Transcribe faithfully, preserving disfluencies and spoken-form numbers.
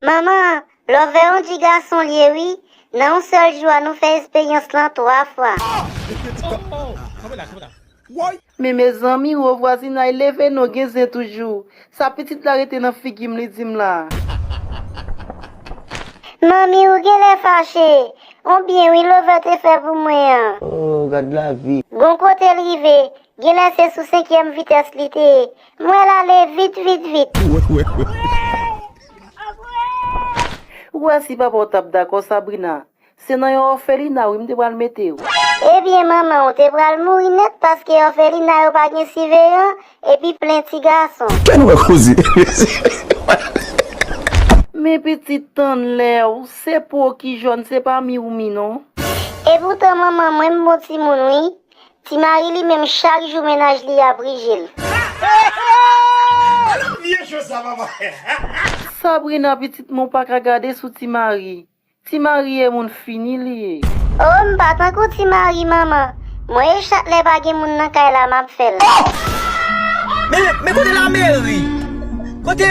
Manman, Love yon ti gason l ye wi. Nan yon sèl jou a nou fè esperyans lan twa fwa. Men mezanmi, wo vwazinay leve non gen zen toujou. Sa pitit la rete nan figi m li di m la. Manmi ou genlè fache. On byen wi Love te fè pou mwen an. Oh, gad lavi. Gon kote l rive, genlè se sou senkyèm vitès li te ye. M wè l ale vit vit vit. Ou wè si papa w t ap dakò Sabrina, se nan yon òfelina wi m te pral mete w. Ebyen manman ou te pral mouri nèt paske òfelina yo pa gen siveyan epi plen ti gason. Kè nou wè koze. Men pitit tann lè w, se po ki jòn se pa mi ou mi non. Epoutan manman mwen m bon timoun wi. Ti mari li menm chak jou mennaj li ap rije l. Vye cho sa papa. Sabrina pitit mwen w pa ka gade sou ti mari. Ti mari e moun fini li ye. Oh m pa tankou ti mari manman. Mwen e chak lè pa gen moun nan kay la m ap fè l. Men men kote lameri? Kote